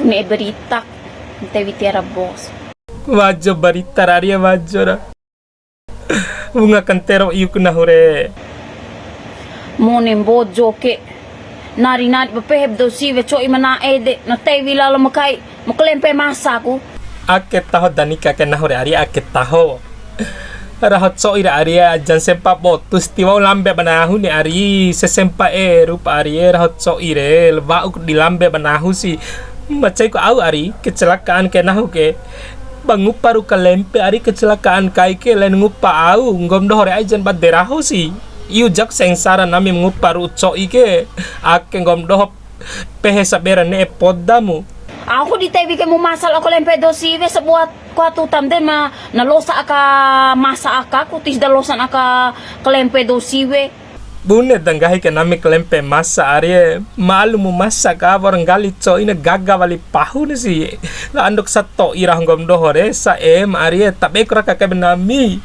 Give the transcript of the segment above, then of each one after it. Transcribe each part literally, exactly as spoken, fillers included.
Ne'e berita, ntewi tiara bos. Wajo barita ra arie, wajo ra. Wunga kantero iuku nahu re. Mone Mbojo ke. Nari-nari ba pehe ba dou siwe co'i ma na'e de. Na tewi lalo makai. Ma kalempe masa ku. Ake taho da nika ke nahu re arie, ake taho. Raho co'i re arie, ajan sempa botus ti wa'u lambe ba nahu ni arie, sesempa e rupa arie, raho co'i re, wa'u di lambe ba nahu si. Macai ku au arie, kecelakaan ke nahu ke. Ba ngupa ru kalempe arie kecelakaan kai ke, lain ngupa au, nggomi doho re ajan ba de raho si. Iu jak sengsara nami ngupa ru co'i ke, ake nggomi doho pehe sabera ne'e podamu. Au ku di tewi ke mu masa lao kalempe dou siwe sabua kua tutam de ma na losa aka masa aka ku tis da losan aka kalempe dou siwe. Bune da nggahi ke nami kalempe masa arie, malu mu masa ka wa'ur nggali co'i na gaga wali pahu ni si. La anduk sato'i raho nggomi doho re, sa em arie, tabe ku raka kai ba nami.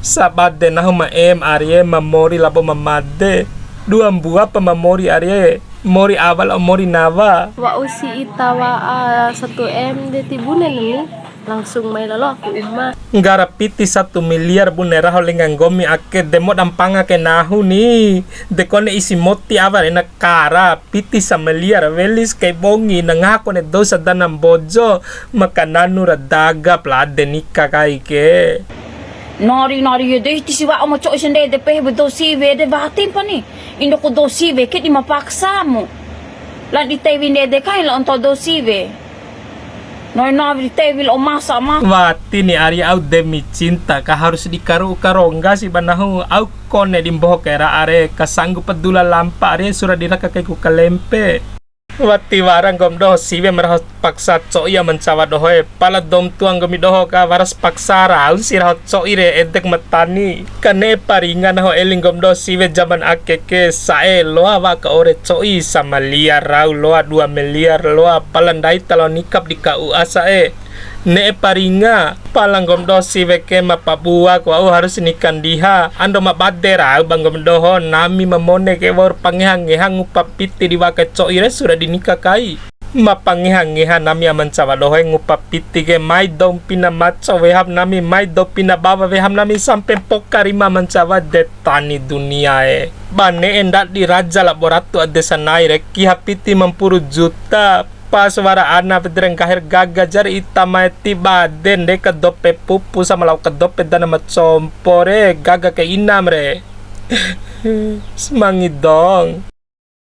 Sabade nahu ma em arie, ma mori labo ma made. Dua mbua pa ma mori arie. Mori awa lao mori nawa. Wa'u si ita wa'a satu M de ti bune neni, langsung mai lalo aku uma. Nggara piti satu miliar bune raho lenga nggomi ake de moda mpanga ke nahu ni. De kone isi moti awa re na kara, piti samiliar welis kai bongi na ngaha kone dou sadana Mbojo, makananu ra dagap la ade nika kai ke. Nari nari ede iti si wa'u ma co'i sende de pehe ba dou siwe de wati mpa ni. Indo ku dou siwe ke di ma paksa mu. Lan di tewi ndede kai la onto dou siwe. Nai nawi di tewi la o masa ma. Wati ni arie, au demi cinta ka harus di karu'u karongga si ba nahu, au kone di mboho kai ra are, ka sanggup dula lampa arie sura di raka kai ku kalempe. Wati wara nggomi doho siwe ma raho paksa co'i ama ncawa doho e, pala dou ma tua nggomi doho ka waras paksa raun si raho co'i re edek ma tani. Ka ne'e pa ringa nahu eli nggomi doho siwe jaman ake ke, sa'e loa wa'a ka ore co'i, samiliar rau loa, dua miliar loa, pala ndai ta lao nikap di K U A sa'e. Ne'e pa ringa, pala nggomi doho siwe ke ma pabua ku wa'u harus nika ndiha, ando ma bade rau ba nggomi doho, nami ma mone ke wa'ur pangeha-ngeha ngupa piti di wa'a kai co'i re sura di nika kai. Ma pangeha-ngeha nami ama ncawa doho e ngupa piti ke, mai dou mpina maco weham nami, mai dou mpina bawa weham nami, sampe mpoka rima ama ncawa de tani dunia e. Ba ne'e ndadi raja labo ratu ade sanai re, kiha piti ma mpuru juta, pas wara ana pede re nggahi ra gaga, jar ita mai ti bade ndeka dope pupu sama lao ka dope dana ma compo re, gaga ke inam re. Semangi dong.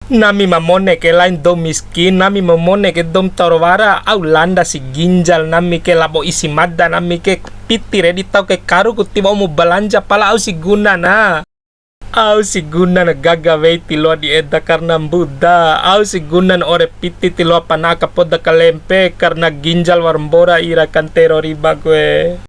Nami ma mone ke lain dou miskin, nami ma mone ke dou ma ntau ra wara, au landa si ginjal nami ke labo isi mada nami ke, piti re di tau ke karu ku ti wa'u mu balanja pala au si guna na. Au si guna na gaga wei ti loa di eda karna mbuda, au si guna na ore piti ti loa pana aka poda kalempe karna ginjal wa'ur mbora ira kantero riba kue.